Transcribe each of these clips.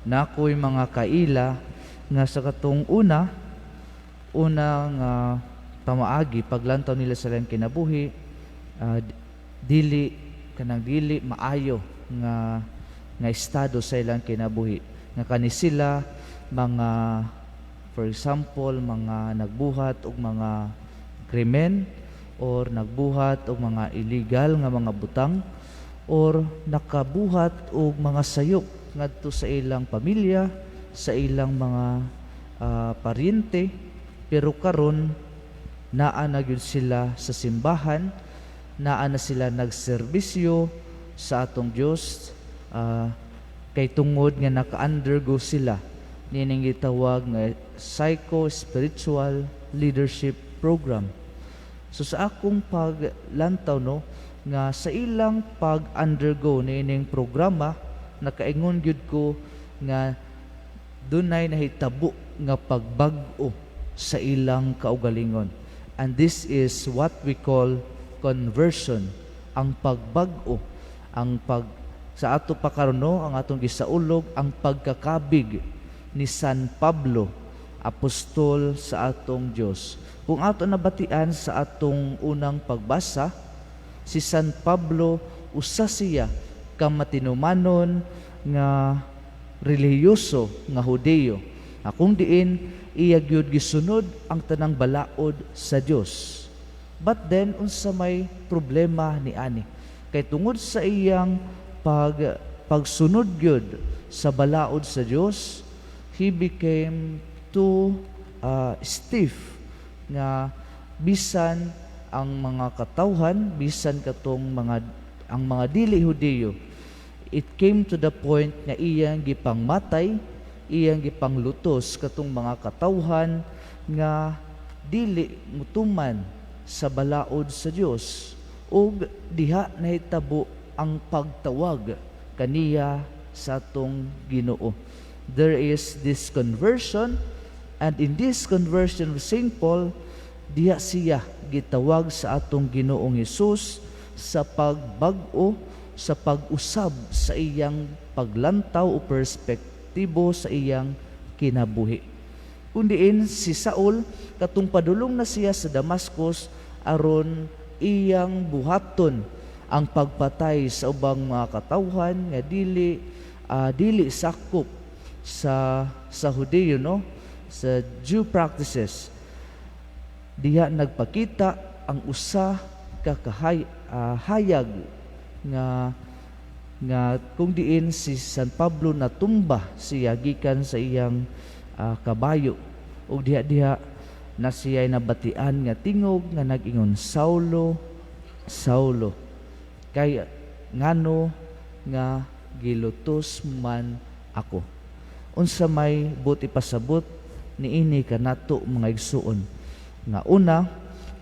Naa ko'y mga kaila nga sa katong una una nga pamaagi paglantaw nila sa ilang kinabuhi, dili kanang dili maayo nga nga estado sa ilang kinabuhi, nga kani sila mga, for example, mga nagbuhat og mga krimen or nagbuhat og mga illegal nga mga butang or nakabuhat og mga sayop ngadto sa ilang pamilya, sa ilang mga paryente, pero karon naa na gyud sila sa simbahan, naa na sila nagserbisyo sa atong Dios, kay tungod nga naka-undergo sila nining gitawag nga psycho-spiritual leadership program. So sa akong paglantaw, no, nga sa ilang pag-undergo niining programa, nakaingon gyud ko nga dunay nahitabo nga pagbag-o sa ilang kaugalingon. And this is what we call conversion, ang pagbag-o, ang pag sa ato pa karon, no, ang atong gisaulog, ang pagkakabig ni San Pablo, apostol sa atong Dios. Kung ato nabatian sa atong unang pagbasa, si San Pablo, usa siya ka matinumanon nga relihiyoso nga Hudiyo. Akong diin iya gyud gisunod ang tanang balaod sa Dios. But then unsa may problema ni ani? Kay tungod sa iyang pagsunod gyud sa balaod sa Dios, he became too stiff nga bisan ang mga katawhan, bisan katong mga ang mga dili Hudiyo, it came to the point nga iyang gipangmatay, iyang gipanglutos katong mga katawhan nga dili mutuman sa balaod sa Dios, ug diha nahitabo ang pagtawag kaniya sa atong Ginoo. There is this conversion, and in this conversion of St. Paul, diha siya gitawag sa atong Ginoong Hesus sa pagbag-o, sa pag-usab sa iyang paglantaw o perspektibo sa iyang kinabuhi. Kung diin si Saul, katong padulong na siya sa Damascus aron iyang buhaton ang pagpatay sa ubang mga katawhan nga dili sakop sa Hudiyo, no, sa Jew practices, diha nagpakita ang usa ka hayag nga nga kung diin si San Pablo natumba siya gikan sa iyang kabayo, ug diha diha na siya'y nabatian nga tingog nga nag-ingon, "Saulo, Saulo, kay ngano nga gilutos man ako?" Unsa may buot ipasabot niini kanato, mga igsuon? Nga una,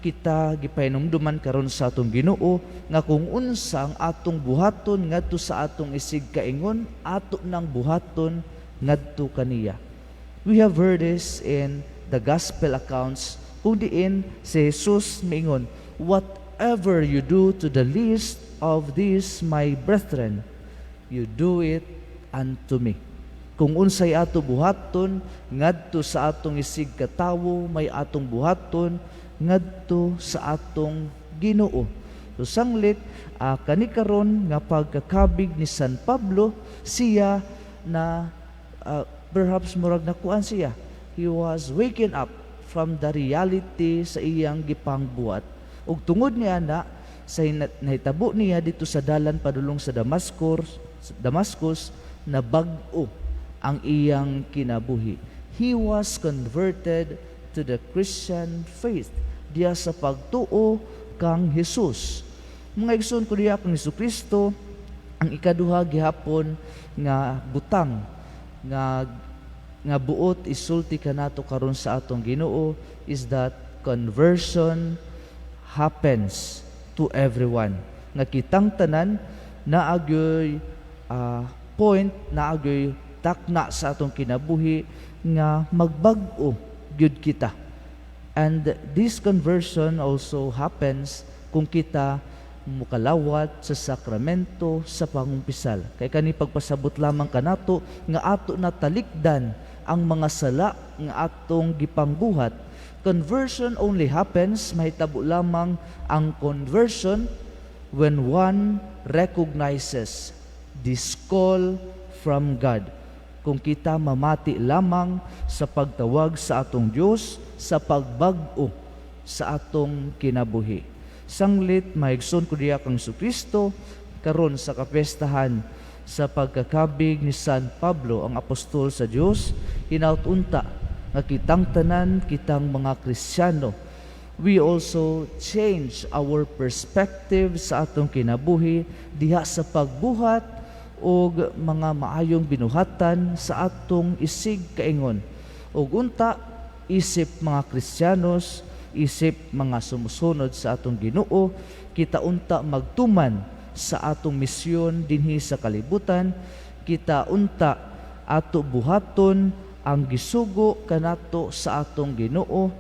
kita gipahinumduman karon sa atong Ginoo nga kung unsa ang atong buhaton ngadto sa atong isig kaingon, ato nang buhaton ngadto kaniya. We have heard this in the gospel accounts kung diin si Jesus miingon, "Whatever you do to the least of these my brethren, you do it unto me." Kung unsay ato buhaton ngadto sa atong isig katawo, may atong buhaton ngadto sa atong Ginoo. So sanglit kani karon nga pagkakabig ni San Pablo, siya na perhaps murag nakuan siya. He was waken up from the reality sa iyang gipangbuhat. Ug tungod niya na sa nahitabo niya dito sa dalan padulong sa Damascus, na bag-o ang iyang kinabuhi. He was converted to the Christian faith, diya sa pagtuo kang Jesus. Mga igsoon ko diya kang Kristo, ang ikaduha gihapon nga butang nga nga buot isulti kanato karon sa atong Ginoo is that conversion happens to everyone. Nga kitang tanan naa gyoy point, naa gyoy takna sa atong kinabuhi nga magbag-o gyud kita. And this conversion also happens kung kita mukalawat sa sakramento sa pangumpisal. Kay kani pagpasabot lamang kanato nga ato natalikdan ang mga sala nga atong gipangbuhat. Conversion only happens, mahitabo lamang ang conversion when one recognizes this call from God. Kung kita mamati lamang sa pagtawag sa atong Dios sa pagbag-o sa atong kinabuhi. Sanglit, mahigson ko diha kang Kristo, karon sa kapestahan sa pagkakabig ni San Pablo ang apostol sa Dios, hinaut unta nga kitang tanan, kitang mga Kristiyano, we also change our perspective sa atong kinabuhi diha sa pagbuhat og mga maayong binuhatan sa atong isig kaingon. Ug unta isip mga Kristiyanos, isip mga sumusunod sa atong Ginoo, kita unta magtuman sa atong misyon dinhi sa kalibutan. Kita unta ato buhaton ang gisugo kanato sa atong Ginoo,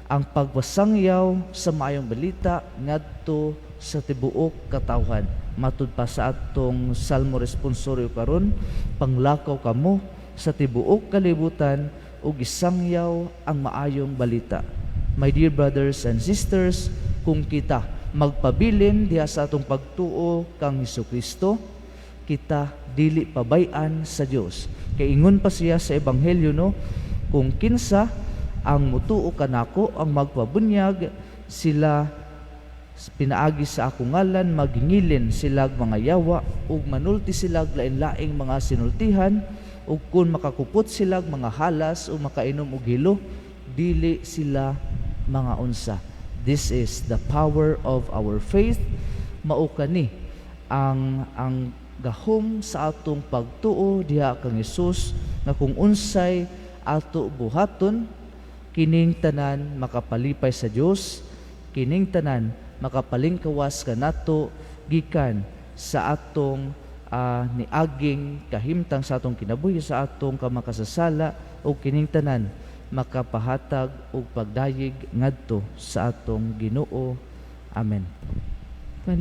ang pagpasangyaw sa maayong balita ngadto sa tibuok katawhan. Matud pa sa atong Salmo responsorio karon, "Panglakaw kamo sa tibuok kalibutan ug isangyaw ang maayong balita." My dear brothers and sisters, kung kita magpabilin diha sa atong pagtuo kang Hesukristo, kita dili pabay-an sa Dios. Kay ingon pa siya sa ebanghelyo, no, "Kung kinsa ang mutuo kanako, ang magpabunyag sila pinaagi sa akong ngalan, maghingilin silag mga yawa ug manulti silag lain-laing mga sinultihan, ug kun makakupot silag mga halas o makainom og hilo, dili sila mga unsa." This is the power of our faith. Mao kani ang gahom sa atong pagtuo diha kang Hesus nga kung unsay ato buhaton, kining tanan makapalipay sa Dios, kining tanan makapalingkawas kanato gikan sa atong niaging kahimtang sa atong kinabuhi, sa atong kamakasasala, ug kining tanan makapahatag og pagdayeg ngadto sa atong Ginoo. Amen.